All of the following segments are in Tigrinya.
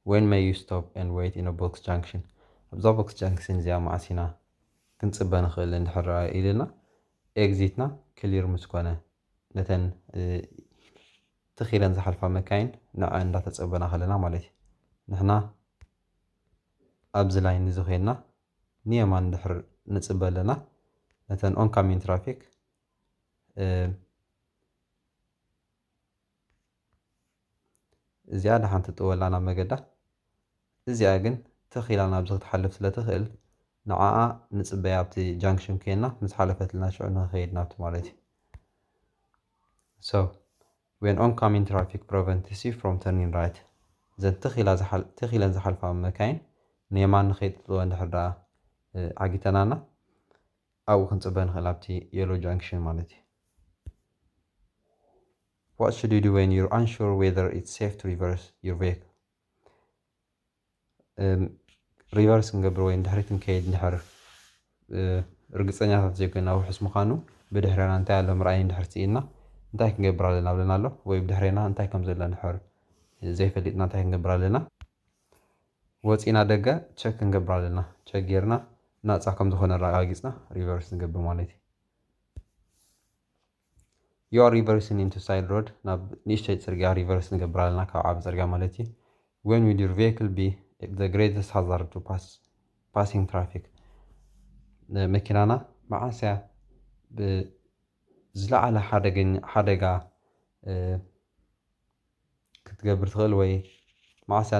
When may you stop and wait in a box junction? ኣብዛ box junction እዚኣ መዓስ ኢና ክንጽበ ንኽእል እንድሕር ኢልና ኤግዚትና ክሊር ምስ ኮነ ነተን ትኺለን ዝሓልፋ መካይን ንዐ እንዳተጸበና ከለና ማለት እዩ። ንሕና ኣብዚ ላይን እዚ ኮይንና ንየማን እንድሕር ንጽበ ኣለና ነተን ኦንካሚን ትራፊክ እዚኣ ደሓን ትጥወላ ናብ መገዳ። እዚኣ ግን ትኽ ኢላ ናብዚ ክትሓልፍ ስለ ትኽእል ንዓኣ ንጽበያ ኣብቲ ጃንክሽን ኮይና ምስ ሓለፈትልና ሽዑ ንኸይድ ናብቲ ማለት እዩ። So when oncoming traffic prevents you from turning right, እዘን ትኽ ኢለን ዝሓልፋ መካይን ንየማን ንኸይጥጥወ እንድሕር ደኣ ዓጊተናና ኣብኡ ክንጽበ ንኽእል ኣብቲ የሎ ጃንክሽን ማለት እዩ። What should you do when you're unsure whether it's safe to reverse your vehicle? ሪቨርስ ክንገብር ወይ ንድሕሪት ንከይድ እንድሕር ርግፀኛታት ዘይኮይና ውሑስ ምዃኑ ብድሕሬና እንታይ ኣሎ ምርኣይ እንድሕር ስኢንና እንታይ ክንገብር ኣለና ብለና ኣሎ ወይ ብድሕሬና እንታይ ከም ዘሎ እንድሕር ዘይፈሊጥና እንታይ ክንገብር ኣለና? ወፂና ደገ ቸክ ክንገብር ኣለና። ቸክ ጌርና ናፃ ከም ዝኾነ ኣረጋጊፅና ሪቨርስ ንገብር ማለት እዩ። You are reversing into side road, ናብ ንእሽተይ ፅርግያ ሪቨርስ ንገብር ኣለና ካብ ዓቢ ፅርግያ ማለት እዩ። When will your vehicle be the greatest hazard to pass passing traffic? መኪናና መዓስያ ዝለዓለ ሓደገኛ ሓደጋ ክትገብር ትኽእል ወይ መዓስያ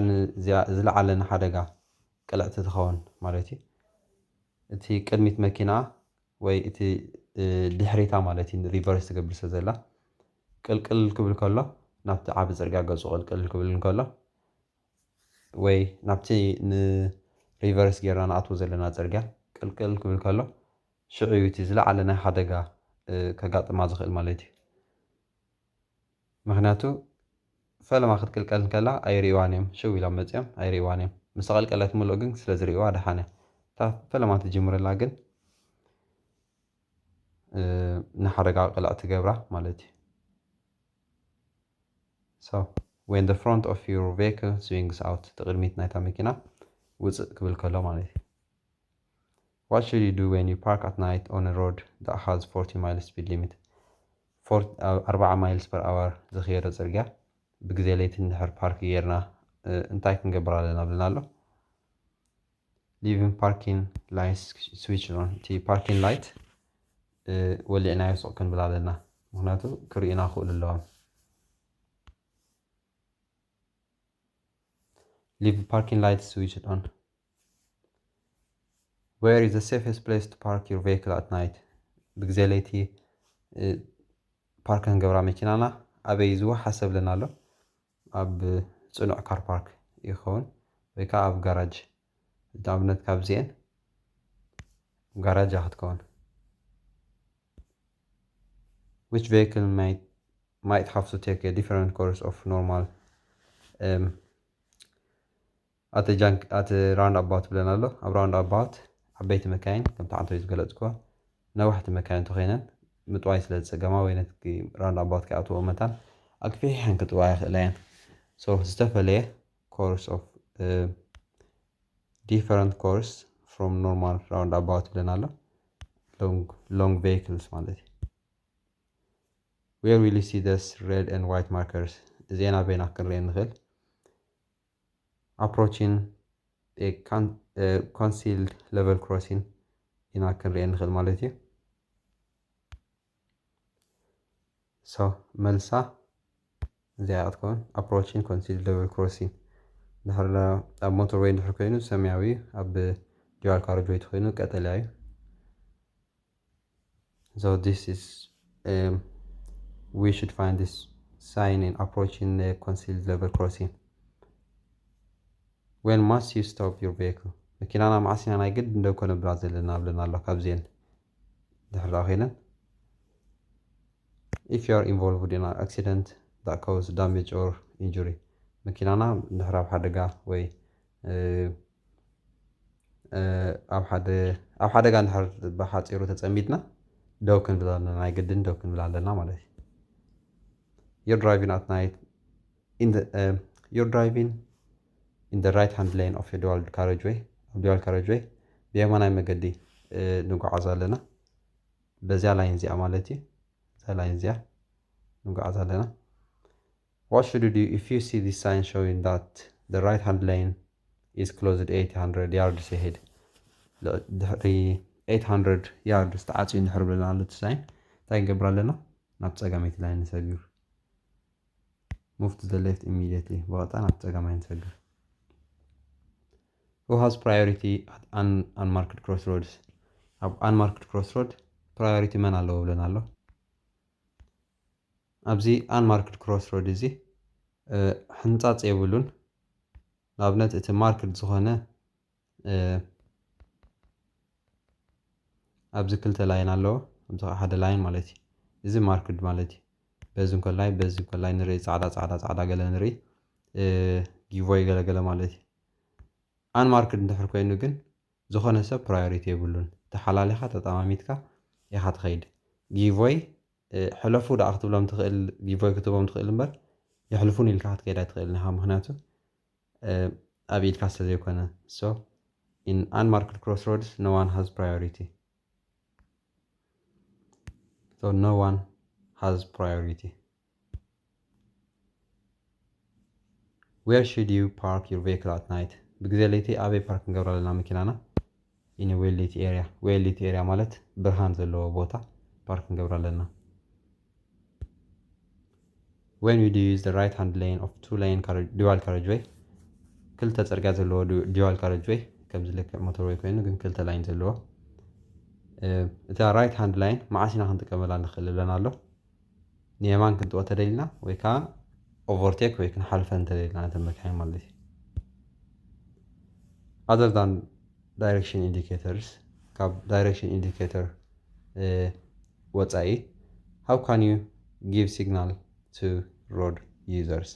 ዝለዓለ ንሓደጋ ቅልዕቲ ትኸውን ማለት እዩ። እቲ ቅድሚት መኪና ወይ እቲ ድሕሪታ ማለት እዩ ሪቨርስ ትገብር ስለ ዘላ ቅልቅል ክብል ከሎ ናብቲ ዓቢ ፅርግያ ገፁ ቅልቅል ክብል እንከሎ ወይ ናብቲ ንሪቨርስ ጌርና ንኣትዎ ዘለና ፅርግያ ቅልቅል ክብል ከሎ ሽዑ እዩ እቲ ዝለዓለ ናይ ሓደጋ ከጋጥማ ዝኽእል ማለት እዩ። ምኽንያቱ ፈለማ ክትቅልቀል እንከላ ኣይርእዋን እዮም። ሽው ኢሎም መፅኦም ኣይርእዋን እዮም። ምስ ተቐልቀለት ምሉእ ግን ስለ ዝርእዋ ደሓን እያ። እታ ፈለማ ትጅምረላ ግን ንሓደጋ ቅልዕ ትገብራ ማለት እዩ። So when the front of your vehicle swings out, እቲ ቅድሚት ናይታ መኪና ውፅእ ክብል ከሎ ማለት እዩ። What should you do when you park at night on a road that has forty mile speed limit? ኣርባዓ miles per hour ዝኸየዶ ፅርግያ ብግዜ ለይቲ እንድሕር ፓርክ ጌርና እንታይ ክንገብር ኣለና ብለና ኣሎ። Leaving parking lights switched on, እቲ ፓርኪንግ ላይት ወሊዕናዮ ሱቕ ክንብል ኣለና። ምክንያቱ ክርእዩና ክእሉ ኣለዎም። Leave parking light switched on. Where is the safest place to park your vehicle at night? ብግዜ ለይቲ ፓርክ ክንገብራ መኪናና ኣበይ ዝወሓሰ ብለና ኣሎ። ኣብ ፅኑዕ ካር ፓርክ ይኸውን ወይ ከዓ ኣብ ጋራጅ። ንኣብነት ካብዚአን ጋራጅ ክትከውን። Which vehicle might might have to take a different course of normal um, at the junk at the roundabout ብለና ኣሎ። ኣብ ራውንድ ኣባውት ዓበይቲ መካይን ከምቲ ዓንተይ ዝገለፅኩዋ ነዋሕቲ መካይን እንተኮይነን ምጥዋይ ስለ ዝፀገማ ወይ ነቲ ራውንድ ኣባውት ከይኣትዎ መታን ኣግፊሐን ክጥዋ ይኽእላ እየን። So ዝተፈለየ course of different course from normal roundabout ብለና ኣሎ። Long long vehicles ማለት እዩ። Where will you see this red and white markers? እዚአን ኣበይና ክንሪኤን ንኽእል? Approaching concealed level crossing ኢና ክንሪኤን ንኽእል ማለት እዩ። So መልሳ እዚኣ ክትከውን approaching concealed level crossing። ድሕር ኣብ ሞተርወይ እንድሕር ኮይኑ ሰማያዊ እዩ፣ ኣብ ዲዋል ካርጅ ወይ ተኮይኑ ቀጠልያ እዩ። So this is um, we should find this sign in approaching the concealed level crossing. When must you stop your vehicle? መኪናና መዓስ ኢና ናይ ግድን ደው ከነብላ ዘለና ብለና ኣሎ። ካብዚአን ድሕር ደኣ ኮይነን if you are involved in an accident that cause damage or injury መኪናና ድሕር ኣብ ሓደጋ ወይ ኣብ ሓደ ኣብ ሓደጋ እንድሕር ብሓፂሩ ተፀሚድና ደው ክንብል ኣለና፣ ናይ ግድን ደው ክንብል ኣለና ማለት እዩ። You're driving at night in the um, you're driving in the right hand lane of a dual carriageway ኣብ dual carriageway ብየማናይ መገዲ ንጓዓዝ ኣለና። በዚያ line እዚኣ ማለት እዩ። እዛ line እዚኣ ንጓዓዝ ኣለና። What should you do if you see this sign showing that the right hand lane is closed eight hundred yards ahead? ድሕሪ eight hundred yards ተዓፅዩ እንድሕር ብለና ኣሎ እቲ ሳይን እንታይ ክንገብር ኣለና? ናብ ፀጋመይቲ line ንሰግር። Move to the left immediately። ብቐጥታ ናብ ፀጋማይ ንሰግር። Who has priority at an unmarked crossroads? ኣብ unmarked crossroad priority መን ኣለዎ ብለና ኣሎ። ኣብዚ unmarked crossroad እዚ ሕንፃፅ የብሉን። ንኣብነት እቲ marked ዝኾነ ኣብዚ ክልተ line ኣለዎ። ኣብዚ ከዓ ሓደ line ማለት እዩ። እዚ marked ማለት እዩ። በዚ እንኮላይ በዚ እንኮላይ ንርኢ፣ ፃዕዳ ፃዕዳ ፃዕዳ ገለ ንርኢ፣ give way ገለ ገለ ማለት እዩ። Unmarked እንድሕር ኮይኑ ግን ዝኾነ ሰብ priority የብሉን። ተሓላሊኻ ተጠማሚትካ ኢኻ ትኸይድ። Give way ሕለፉ ደኣ ክትብሎም ትኽእል፣ give way ክትቦም ትኽእል እምበር የሕልፉን ኢልካ ክትከይድ ኣይትኽእልን ኢኻ። ምክንያቱ ኣብ ኢድካ ስለ ዘይኮነ። So in unmarked crossroads no one has priority. So no one has priority. Where should you park your vehicle at night? ብግዜ ለይቲ ኣበይ ፓርክ ክንገብር ኣለና መኪናና? In a well lit area። Well lit area ማለት ብርሃን ዘለዎ ቦታ ፓርክ ክንገብር ኣለና። When you do use the right hand lane of two lane dual carriageway፣ ክልተ ፅርግያ ዘለዎ dual carriageway፣ ከምዚ ልክዕ motorway ኮይኑ ግን ክልተ line ዘለዎ፣ እታ right hand line መዓስ ኢና ክንጥቀመላ ንኽእል ብለና ኣሎ። ንየማን ክንጥወ ተደሊና ወይ ከዓ overtake ወይ ክንሓልፈ እንተደሊና ነተን መካይን ማለት እዩ። Other than direction indicators፣ ካብ direction indicator ወፃኢ how can you give signal to road users?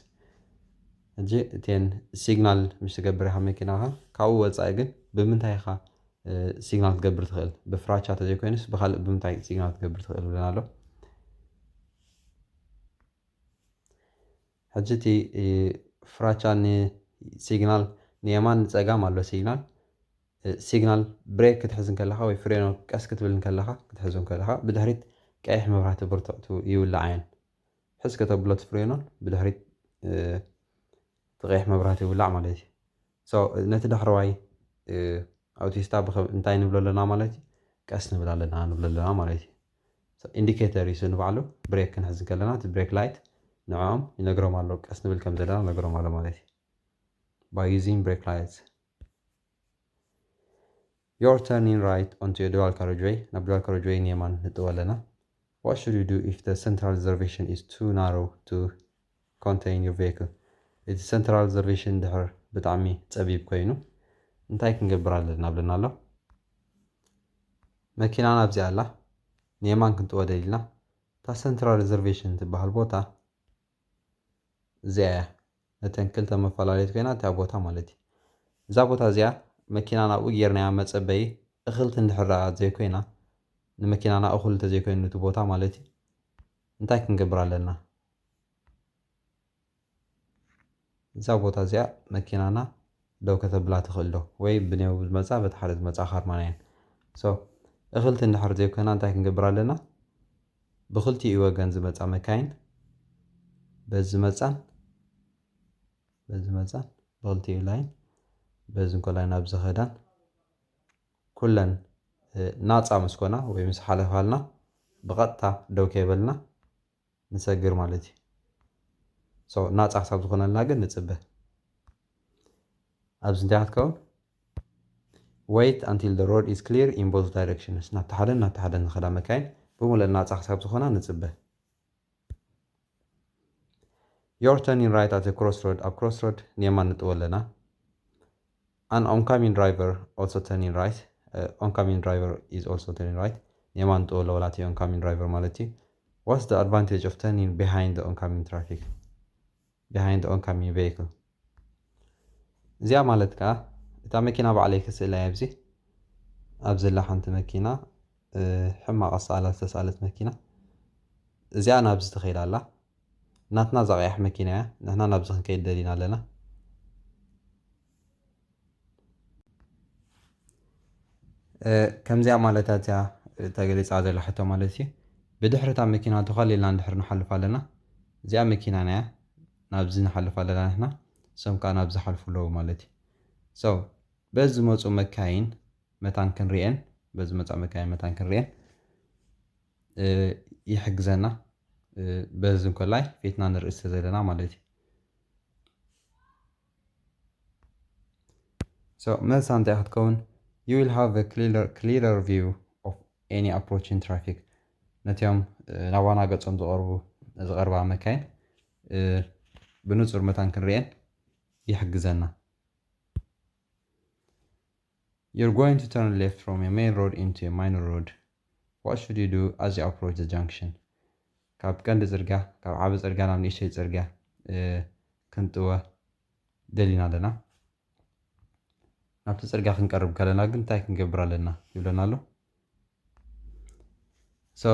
ሕጂ እተን signal ምስ ትገብር ኢኻ መኪናኻ፣ ካብኡ ወፃኢ ግን ብምንታይ ኢኻ signal ክትገብር ትኽእል? ብፍራቻ ተዘይኮይኑስ ብካልእ ብምንታይ signal ክትገብር ትኽእል ብለና ኣሎ። ሕጂ እቲ ፍራቻ ን signal ንየማን ንፀጋም ኣሎ signal። Signal break ክትሕዝ እንከለኻ ወይ ፍሬኖ ቀስ ክትብል እንከለኻ ክትሕዞ እንከለኻ ብድሕሪት ቀይሕ መብራህቲ ብርቱዕቱ ይውላዓየን። ሕዝ ከተብሎ እቲ ፍሬኖን ብድሕሪት እቲ ቀይሕ መብራህቲ ይውላዕ ማለት እዩ። So ነቲ ዳሕረዋይ ኣውቲስታ እንታይ ንብሎ ኣለና ማለት እዩ? ቀስ ንብል ኣለና ንብሎ ኣለና ማለት እዩ። Indicator እዩ ንባዕሉ break ክንሕዝ ከለና እቲ break light ንዕኦም ይነግሮም ኣሎ፣ ቀስ ንብል ከም ዘለና ነግሮም ኣሎ ማለት እዩ። By using brake lights. You're turning right onto a dual carriageway። ናብ dual carriageway ንየማን ንጥው ኣለና። What should you do if the central reservation is too narrow to contain your vehicle? እቲ central reservation ድሕር ብጣዕሚ ፀቢብ ኮይኑ እንታይ ክንገብር ኣለና ብለና ኣሎ። መኪናና ኣብዚኣ ኣላ። ንየማን ክንጥወ ደሊና እታ central reservation ትበሃል ቦታ እዚኣ እያ። ነተን ክልተ መፈላለይት ኮይና እታ ቦታ ማለት እዩ። እዛ ቦታ እዚኣ መኪና ናብኡ ጌርናያ መፀበዪ እኽልቲ እንድሕር ደኣ ዘይኮይና፣ ንመኪናና እኹል እንተዘይኮይኑ እቲ ቦታ ማለት እዩ፣ እንታይ ክንገብር ኣለና? እዛ ቦታ እዚኣ መኪናና ደው ከተብላ ትኽእል ዶ? ወይ ብኔው ዝመፃ በቲ ሓደ ዝመፃ ካርማና እየን። So እኽልቲ እንድሕር ዘይኮይና እንታይ ክንገብር ኣለና? ብክልቲኡ ወገን ዝመፃ መካይን በዚ መፃን በዚ መፃን ብክልቲኡ ላይን በዚ እንኮላይ ናብ ዝኸዳን ኩለን ናፃ ምስ ኮና ወይ ምስ ሓለፋልና ብቐጥታ ደው ከይበልና ንሰግር ማለት እዩ። So ናፃ ክሳብ ዝኾነልና ግን ንፅበ። ኣብዚ እንታይ ክትከውን? Wait until the road is clear in both directions። ናብቲ ሓደን ናብቲ ሓደን ዝኸዳ መካይን ብምሉእ ናፃ ክሳብ ዝኾና ንፅበ። You're turning right at a crossroad። ኣብ crossroad ንየማን ንጥው ኣለና። An oncoming driver also turning right። Oncoming driver is also turning right። ንየማን ንጥው ኣሎ ዋላ እቲ oncoming driver ማለት እዩ። What's the advantage of turning behind the oncoming traffic? Behind the oncoming vehicle። እዚኣ ማለት ከዓ እታ መኪና ባዕለይ ክስእላ እየ። ኣብዚ ኣብ ዘላ ሓንቲ መኪና ሕማቕ ኣሰኣላ ዝተሰኣለት መኪና እዚኣ ናብዚ ትኸይድ ኣላ። ናትና እዛ ቀያሕ መኪና እያ። ንሕና ናብዚ ክንከይድ ደሊና ኣለና። ከምዚኣ ማለት እያ ተገሊፃ ዘላ ሕቶ ማለት እዩ። ብድሕሪ እታ መኪና ተኸሊልና እንድሕር ንሓልፍ ኣለና፣ እዚኣ መኪና ናያ ናብዚ ንሓልፍ ኣለና ንሕና፣ እሶም ከዓ ናብዚ ሓልፉ ኣለዉ ማለት እዩ። So በዚ ዝመፁ መካይን መታን ክንሪኤን በዚ ዝመፃ መካይን መታን ክንሪኤን ይሕግዘና። በዚ እንኮላይ ፊትና ንርኢ ስለ ዘለና ማለት እዩ። So መልሳ እንታይ ክትከውን? You will have a clearer, clearer view of any approaching traffic. ነቲኦም ናባና ገጾም ዝቐርቡ ዝቐርባ መካይን ብንጹር መታን ክንሪኤን ይሕግዘና። You're going to turn left from a main road into a minor road. What should you do as you approach the junction? ካብ ቀንዲ ጽርግያ ካብ ዓቢ ጽርግያ ናብ ንእሽተይ ጽርግያ ክንጥወ ደሊና ኣለና። ናብቲ ጽርግያ ክንቀርብ ከለና ግን እንታይ ክንገብር ኣለና ይብለና ኣሎ። So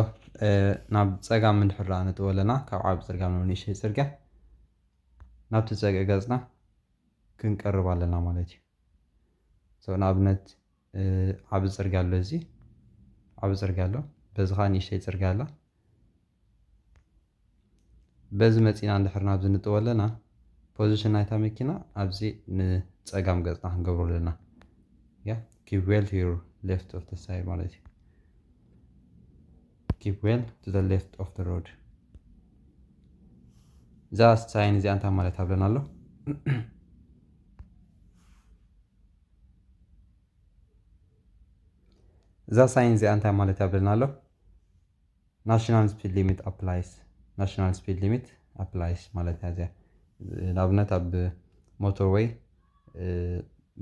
ናብ ጸጋም እንድሕር ደኣ ንጥወ ኣለና ካብ ዓቢ ጽርግያ ናብ ንእሽተይ ጽርግያ ናብቲ ጸግዒ ገጽና ክንቀርብ ኣለና ማለት እዩ። So ንኣብነት ዓቢ ጽርግያ ኣሎ፣ እዚ ዓቢ ጽርግያ ኣሎ፣ በዚ ኸዓ ንእሽተይ ጽርግያ ኣላ። በዚ መጺና እንድሕር ናብዚ ንጥወ ኣለና position ናይታ መኪና ኣብዚ ንጸጋም ገጽና ክንገብሮ ኣለና። Yeah, keep well to your left of the side ማለት እዩ። Keep well to the left of the road። እዛ ሳይን እዚኣ እንታይ ማለት ኣብለና ኣሎ? እዛ ሳይን እዚኣ እንታይ ማለት ኣብለና ኣሎ? National speed limit applies. National speed limit applies ማለት እያ እዚኣ። ንኣብነት ኣብ motorway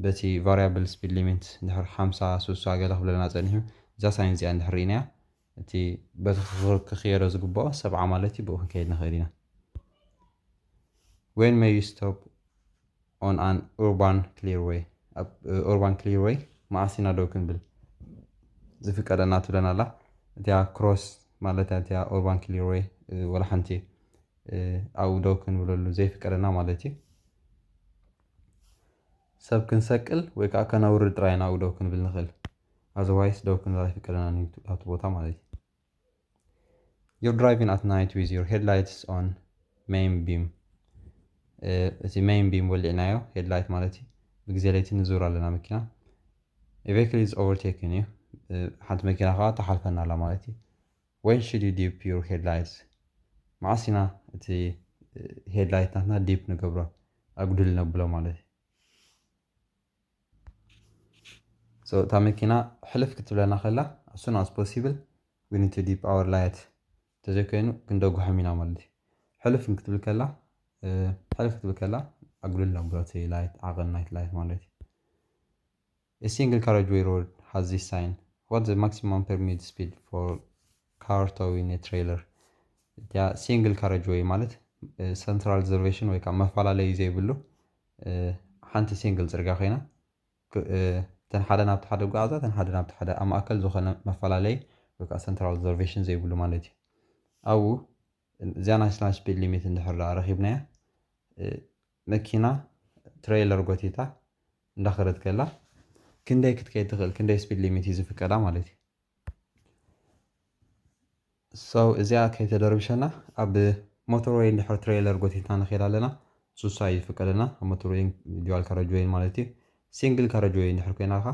በቲ variable speed limit እንድሕር ሓምሳ ሱሳ ገለ ክብለና ጸኒሑ፣ እዛ ሳይን እዚኣ እንድሕር ርኢናያ እቲ በቲ ክኽየዶ ዝግብኦ ሰብዓ ማለት እዩ፣ ብኡ ክንከይድ ንኽእል ኢና። When may you stop on an urban clearway? ኣብ urban clearway መዓስ ኢና ደው ክንብል ዝፍቀደና ትብለና ኣላ። እቲኣ ክሮስ ማለት እያ፣ እቲኣ urban clearway ወላ ሓንቲ ኣብኡ ደው ክንብለሉ ዘይፍቀደና ማለት እዩ። ሰብ ክንሰቅል ወይ ከዓ ከነውርድ ጥራይ ኢና ኣብኡ ደው ክንብል ንኽእል። Otherwise ደው ክንብል ኣይፍቀደናን እዩ ኣብቲ ቦታ ማለት እዩ። You're driving at night with your headlights on main beam. እቲ main beam ወሊዕናዮ፣ headlight ማለት እዩ። ብግዜ ለይቲ ንዙር ኣለና መኪና። A vehicle is overtaking you. ሓንቲ መኪና ከዓ ትሓልፈና ኣላ ማለት እዩ። When should you dip your headlights? መዓስ ኢና እቲ headlight ናትና dip ንገብሮ፣ ኣጉድል ነብሎ ማለት እዩ። So እታ መኪና ሕልፍ ክትብለና ከላ as soon as possible we need to dip our light፣ ተዘይኮይኑ ክንደጉሖም ኢና ማለት እዩ። ሕልፍ ክትብል ከላ ሕልፍ ክትብል ከላ ኣጉድል ነብሎ እቲ light፣ ዓቐን ናይቲ light ማለት እዩ። A single carriageway road has this sign. What the maximum permit speed for car towing a trailer? እቲኣ single carriageway ማለት central reservation ወይ ከዓ መፈላለዩ ዘይብሉ ሓንቲ single ጽርግያ ኮይና፣ እተን ሓደ ናብቲ ሓደ ጓዓዛ፣ እተን ሓደ ናብቲ ሓደ፣ ኣብ ማእከል ዝኾነ መፈላለይ ወይ ከዓ central reservation ዘይብሉ ማለት እዩ። ኣብኡ እዚኣ national speed limit እንድሕር ደኣ ረኺብናያ፣ መኪና ትሬይለር ጎቲታ እንዳኸደት ከላ ክንደይ ክትከይድ ትኽእል፣ ክንደይ speed limit እዩ ዝፍቀዳ ማለት እዩ። So እዚኣ ከይተደርብሸና ኣብ motorway እንድሕር ትሬይለር ጎቲትና ንኸይድ ኣለና፣ ሱሳ እዩ ዝፍቀደና ኣብ motorway፣ dual carriageway ማለት እዩ። Single carriageway እንድሕር ኮይና ከ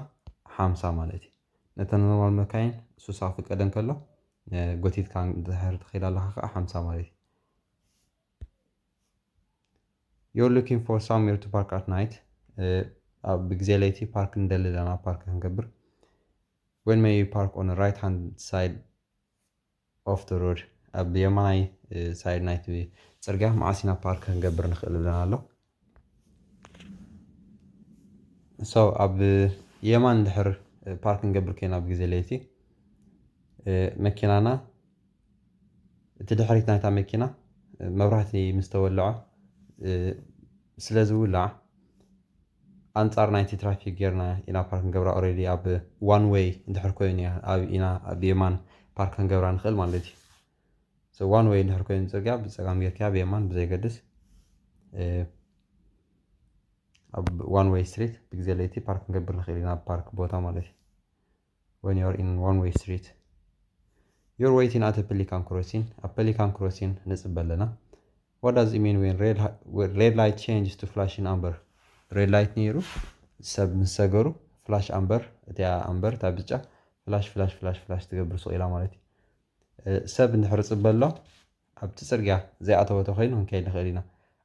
ሓምሳ ማለት እዩ። ነተን ኖርማል መካይን ሱሳ ክፍቀደን ከሎ ጎቲትካ እንድሕር ትኸይድ ኣለኻ ከዓ ሓምሳ ማለት እዩ። You're looking for somewhere to park at night. ኣብ ብግዜ ለይቲ ፓርክ ንደሊ ኣለና፣ ፓርክ ክንገብር። When may you park on the right hand side of the road? ኣብ የማናይ ሳይድ ናይቲ ጽርግያ መዓስ ኢና ፓርክ ክንገብር ንኽእል ብለና ኣሎ። So ኣብ የማን እንድሕር ፓርክ ክንገብር ኮይና ብግዜ ለይቲ መኪናና እቲ ድሕሪት ናይታ መኪና መብራህቲ ምስ ተወልዖ ስለ ዝውላዕ ኣንጻር ናይቲ ትራፊክ ጌርና ኢና ፓርክ ንገብራ። Already ኣብ one way እንድሕር ኮይኑ እያ ኣብ ኢና ኣብ የማን ፓርክ ክንገብራ ንኽእል ማለት እዩ። So one way እንድሕር ኮይኑ ጽርግያ ብጸጋም ጌርካ ብየማን ብዘይገድስ ኣብ one way street ብግዜ ለይቲ ፓርክ ክንገብር ንኽእል ኢና ኣብ ፓርክ ቦታ ማለት እዩ። when you're in one way street. You're waiting at a pelican crossing. ኣብ pelican crossing ንጽበ ኣለና። What does it mean when red, when red light changes to flashing amber? Red light ነይሩ፣ ሰብ ምስ ሰገሩ ፍላሽ ኣምበር፣ እቲኣ ኣምበር እታ ብጫ ፍላሽ ፍላሽ ፍላሽ ፍላሽ ትገብር ስቕ ኢላ ማለት እዩ። ሰብ እንድሕር ጽበ ኣሎ፣ ኣብቲ ጽርግያ ዘይኣተወ ተኮይኑ ክንከይድ ንኽእል ኢና።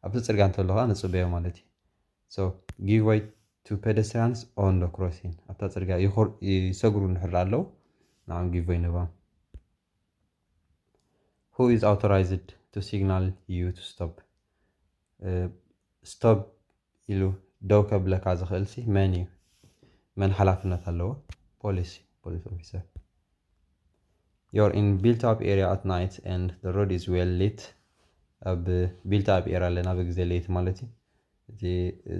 ኣብቲ ጽርግያ እንተሎ ከዓ ንጽበዮ ማለት እዩ። So give way to pedestrians on the crossing። ኣብታ ጽርግያ ይኾር- ይሰግሩ እንድሕር ኣለዉ፣ ንዓም give way ንባም። Who is authorized to signal you to stop? Stop ኢሉ ደው ከብለካ ዝኽእል ሲ መን እዩ? መን ሓላፍነት ኣለዎ? ፖሊስ፣ ፖሊስ ኦፊሰር። You're in built up area at night and the road is well lit. ኣብ built up area ኣለና ብግዜ ለይቲ ማለት እዩ። እቲ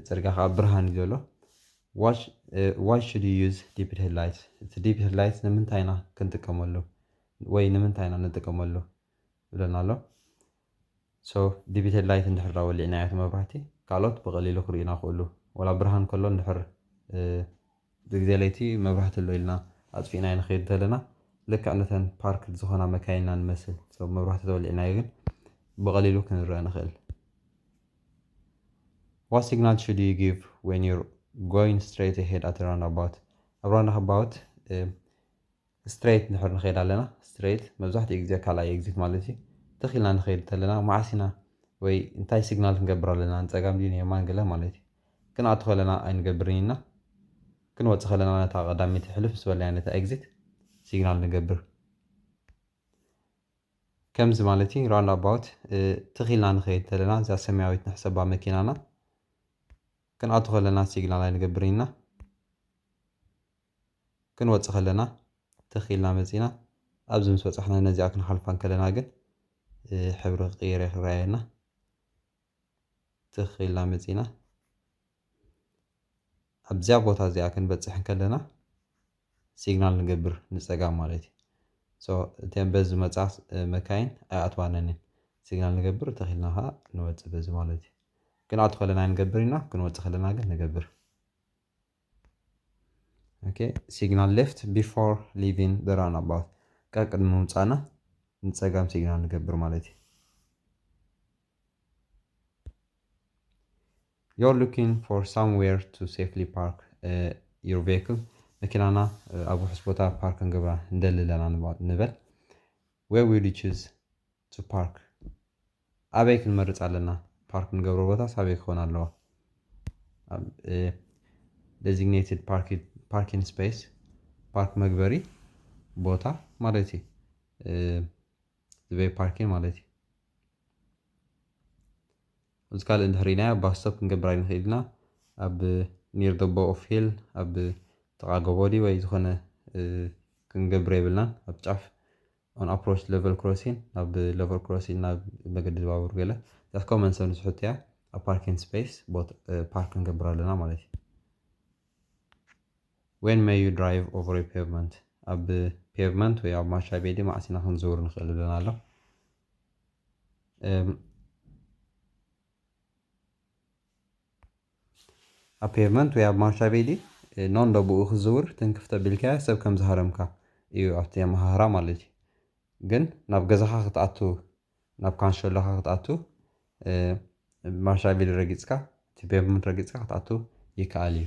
ጽርግያ ከዓ ብርሃን እዩ ዘሎ። Why should you use dipped headlights? እቲ dipped headlights ንምንታይ ኢና ክንጥቀመሉ ወይ ንምንታይ ኢና ንጥቀመሉ ይብለና ኣሎ። So dipped headlight እንድሕር ወሊዕናዮ እቲ መብራህቲ ካልኦት ብቐሊሉ ክርእዩና ክእሉ፣ ወላ ብርሃን ከሎ እንድሕር ብግዜ ለይቲ መብራህቲ ኣሎ ኢልና ኣጥፊእናዮ ንኸይድ እንተለና ልክዕ ነተን ፓርክ ዝኾና መካይንና ንመስል። So መብራህቲ ተወሊዕናዮ ግን ብቐሊሉ ክንረአ ንኽእል። What signal should you give when you're going straight ahead at a roundabout? ኣብ roundabout straight እንድሕር ንኸይድ ኣለና፣ straight መብዛሕትኡ ግዜ ካልኣይ exit ማለት እዩ። ትኽ ኢልና ንኸይድ እንተለና መዓስ ኢና ወይ እንታይ ሲግናል ክንገብር ኣለና? ንጸጋም ድዩ ንየማን ገለ ማለት እዩ። ክንኣቱ ከለና ኣይንገብርን ኢና። ክንወጽእ ከለና ነታ ቀዳመይቲ ሕልፍ ምስ በልና ነታ exit ሲግናል ንገብር። ከምዚ ማለት እዩ። Roundabout ትኽ ኢልና ንኸይድ እንተለና እዛ ሰማያዊት ንሕሰባ መኪናና። ክንኣቱ ከለና ሲግናል ኣይንገብርን ኢና። ክንወጽእ ከለና ትኽ ኢልና መጺና ኣብዚ ምስ በጻሕና ነዚኣ ክንሓልፋ እንከለና ግን ሕብሪ ክቕይር ይረኣየና። ትኽ ኢልና መጺና ኣብዚኣ ቦታ እዚኣ ክንበጽሕ እንከለና ሲግናል ንገብር ንጸጋም ማለት እዩ። So እተን በዚ ዝመጻ መካይን ኣይኣትዋነንን። ሲግናል ንገብር፣ ትኽ ኢልና ከዓ ንወጽእ በዚ ማለት እዩ። ክንኣቱ ከለና ንገብር ኢና፣ ክንወጽእ ከለና ግን ንገብር። Okay, signal left before leaving the roundabout። ካብ ቅድሚ ምውጻእና ንጸጋም ሲግናል ንገብር ማለት እዩ። You're looking for somewhere to safely park your vehicle. መኪናና ኣብ ውሑስ ቦታ ፓርክ ክንገብራ እንደሊ ኣለና ንበል። Where would you choose to park? ኣበይ ክንመርጽ ኣለና? ፓርክ ንገብሮ ቦታስ ኣበይ ክኾን ኣለዎ? Designated parking space፣ ፓርክ መግበሪ ቦታ ማለት እዩ። ዝበይ ፓርኪን ማለት እዩ። እዚ ካልእ እንድሕር ኢልናዮ ባስ ስቶፕ ክንገብር ኣይንኽእል ኢና። ኣብ near the bow of hill ኣብ ጥቓ ጎቦ ድዩ ወይ ዝኾነ ክንገብር የብልናን። ኣብ ጫፍ on approach level crossing ናብ level crossing ናብ መገዲ ባቡር ገለ that's common ሰብ ንስሕት እያ። ኣብ parking space ፓርክ ክንገብር ኣለና ማለት እዩ። When may you drive over a pavement? ኣብ pavement ወይ ኣብ ማሻቤዲ መዓስ ኢና ክንዝውር ንኽእል ይብለና ኣሎ። ኣብ pavement ወይ ኣብ ማሻቤዲ non ዶ ብኡ ክዝውር ትንክፍ ተቢልካዮ ሰብ ከም ዝሃረምካ እዩ ኣብቲ ኣመሃህራ ማለት እዩ። ግን ናብ ገዛኻ ክትኣቱ ናብ ካንሸሎኻ ክትኣቱ ማሻቤዲ ረጊጽካ እቲ pavement ረጊጽካ ክትኣቱ ይከኣል እዩ።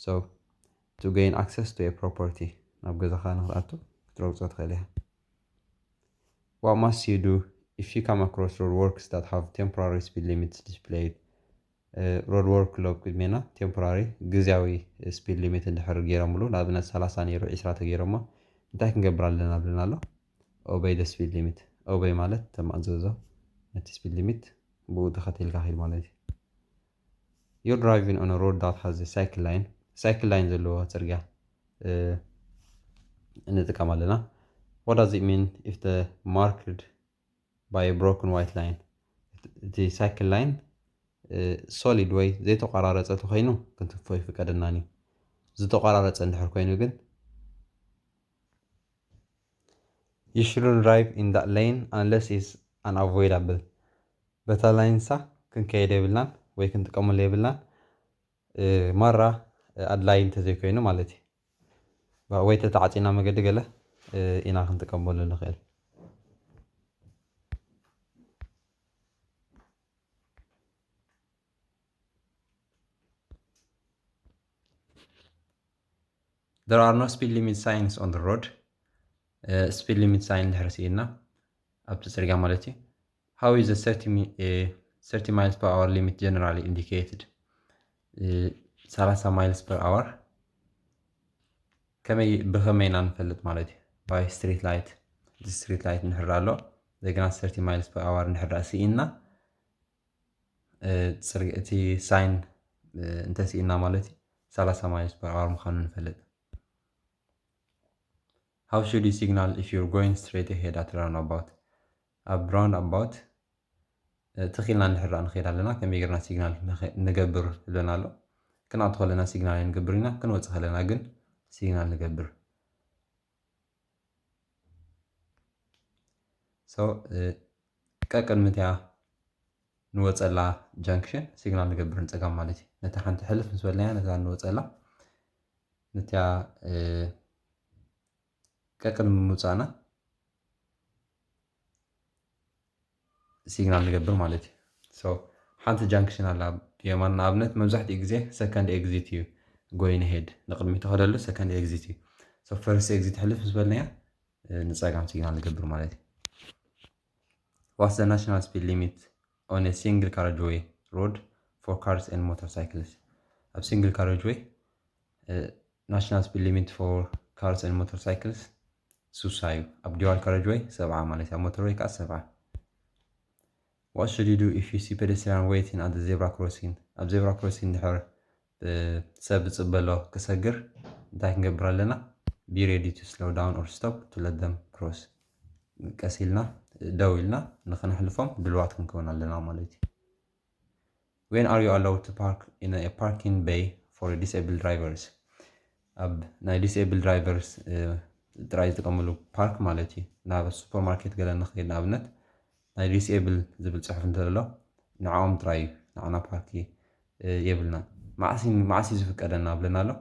So to gain access to a property ናብ ገዛኻ ንክትኣቱ ክትረግጾ ትኽእል ኢኻ። What must you do if you come across roadworks that have temporary speed limits displayed? Roadwork ኣሎ ቅድሜና temporary ግዝያዊ speed limit እንድሕር ገይሮምሉ ንኣብነት ሰላሳ ነይሩ ዒስራ ተገይሮሞ እንታይ ክንገብር ኣለና ብለና ኣሎ። Obey the speed limit። Obey ማለት ተማእዘዞ ነቲ speed limit ብኡ ተኸቲልካ ኺድ ማለት እዩ። You're driving on a road that has a cycle line። Cycle line ዘለዎ ጽርግያ እንጥቀም ኣለና። What does it mean if the marked by a broken white line? እቲ cycle line solid ወይ ዘይተቋራረጸ ተኮይኑ ክንትፎ ይፍቀደናን እዩ። ዝተቋራረጸ እንድሕር ኮይኑ ግን you shouldn't drive in that lane unless it's unavoidable። በታ ላይንሳ ክንከይድ የብልናን ወይ ክንጥቀመሉ የብልናን ማራ ኣድላይ እንተዘይኮይኑ ማለት እዩ። ወይ ተተዓፂና መገዲ ገለ ኢና ክንጥቀመሉ ንኽእል። There are no speed limit signs on the road. Speed limit sign ድሕሪ ስኢና ኣብቲ ፅርግያ ማለት እዩ። How is the thirty mi- uh, thirty miles per hour limit generally indicated? ሰላሳ miles per hour ከመይ ብኸመይ ኢና ንፈልጥ ማለት እዩ? By street light። እቲ street light እንድሕር ኣሎ፣ እንደገና thirty miles per hour እንድሕር ስኢና፣ እቲ ሳይን እንተስኢና ማለት እዩ፣ ሰላሳ miles per hour ምዃኑ ንፈልጥ። How should you signal if you're going straight ahead at roundabout? ኣብ roundabout ትኺልና እንድሕር ንኸይድ ኣለና ከመይ ጌርና ሲግናል ንገብር ይብለና ኣሎ። ክንኣቱ ከለና ሲግናል ኣይንገብር ኢና፣ ክንወፅእ ከለና ግን ሲግናል ንገብር። So ቀቅድሚ እቲኣ ንወፀላ ጃንክሽን ሲግናል ንገብር ንፀጋም ማለት እዩ። ነታ ሓንቲ ሕልፍ ምስ በልናያ ነታ ንወፀላ ነቲኣ ቀቅድሚ ምውፃእና ሲግናል ንገብር ማለት እዩ። So ሓንቲ ጃንክሽን ኣላ ብየማን፣ ንኣብነት መብዛሕትኡ ግዜ second exit እዩ going ahead፣ ንቕድሚት ተኸደሉ second exit እዩ። So first exit ሕልፍ ምስ በልናያ ንፀጋም ሲግናል ንገብር ማለት እዩ። What's the national speed limit on a single carriageway road for cars and motorcycles? ኣብ single carriageway national speed limit for cars and motorcycles ስሳ እዩ። ኣብ dual carriageway ሰብዓ ማለት እዩ፣ ኣብ motorway ከዓ ሰብዓ። What should you do if you see pedestrian waiting at the zebra crossing? ኣብ zebra crossing ድሕር ሰብ ዝፅበሎ ክሰግር እንታይ ክንገብር ኣለና? Be ready to slow down or stop to let them cross። ቀስ ኢልና ደው ኢልና ንክነሕልፎም ድልዋት ክንከውን ኣለና ማለት እዩ። When are you allowed to park in a parking bay for disabled drivers? ኣብ ናይ disabled drivers ጥራይ ዝጥቀምሉ ፓርክ ማለት እዩ። ናብ supermarket ገለ ንኸይድ ንኣብነት ናይ disable ዝብል ፅሑፍ እንተሎ ንዕኦም ጥራይ እዩ፣ ንዓና ፓርኪ የብልና። ማዕሲ ማዕሲ ዝፍቀደና ብለና ኣሎ።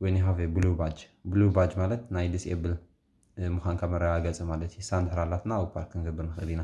When you have a blue badge፣ blue badge ማለት ናይ disable ምዃንካ መረጋገፂ ማለት እዩ። ሳን ድሕር ኣላትና ኣብ ፓርክ ክንገብር ንኽእል ኢና።